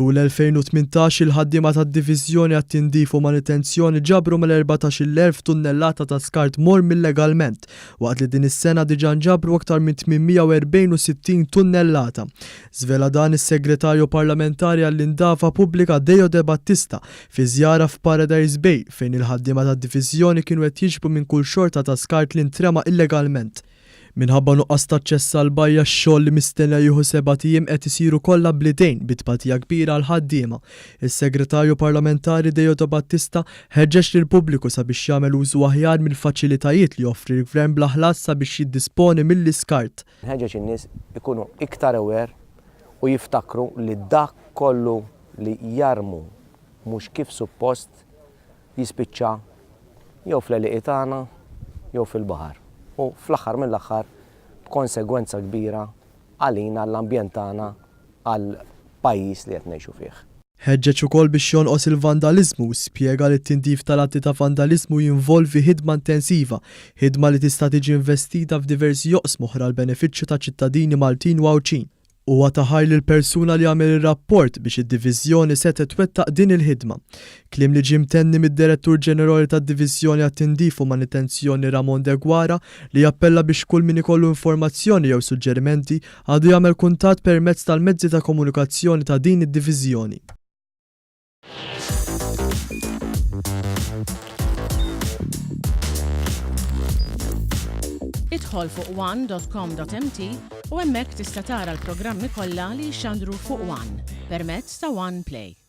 Tul 2018 il-ħaddiema tad-Diviżjoni għat-Tindif u Manutenzjoni ġabru mal-14,000 tunnellata ta' skart mormi illegalment, waqt li din is-sena diġà nġabru aktar minn 864 tunnellata. Żvela dan is-Segretarju Parlamentari għall-Indafa Pubblika Deo Debattista fi żjara f'Paradise Bay fejn il-ħaddiema tad-Diviżjoni kienu qed jiġbru minn kull xorta ta' skart li ntrema illegalment. Minħabba nuqqas ta' aċċess għall-bajja x-xogħol li mistennija jieħu sebat ijiem qed isir ukoll bl-idejn bi tbatija kbira għall-ħaddiema. Is-Segretarju Parlamentari Deo Debattista ħeġġeġ lill-pubbliku sabiex jagħmel użu aħjar mill-faċilitajiet li joffri l-Gvern bla ħlas sabiex jiddisponi mill-iskart. Nħeġġeġ in-nies ikunu iktar aware u jiftakru li dak kollu li jarmu mhux kif suppost jispiċċa jew fl-għelieqi tagħna jew fil-baħar u fl-aħħar mill-aħħar b'konsegwenza kbira għalina, għall-ambjent tagħna, għall-pajjiż li qed ngħixu fih. Ħeġġeġ ukoll biex jonqos il-vandaliżmu u spjega li t-tindif tal-atti ta' vandaliżmu jinvolvi ħidma intensiva, ħidma li tista' tiġi investita f'diversi oqsma oħra għall-benefiċċju taċ-ċittadini Maltin u Għawdxin. Huwa ta ħajr lill-persuna li għamel ir-rapport biex id-Diviżjoni setgħet twettaq din il-ħidma. Kliem li ġie mtenni mid-Direttur Ġenerali tad-Diviżjoni għat-Tindif u Manutenzjoni Ramon Deguara li appella biex kull min ikollu informazzjoni jew suġġerimenti Għandu jagħmel kuntatt permezz tal-mezzi ta' komunikazzjoni ta' din id-diviżjoni. Idħol fuq one.com.mt u hemmhekk tista' tara l-programmi kollha li jixxandru fuq One permezz ta' One Play.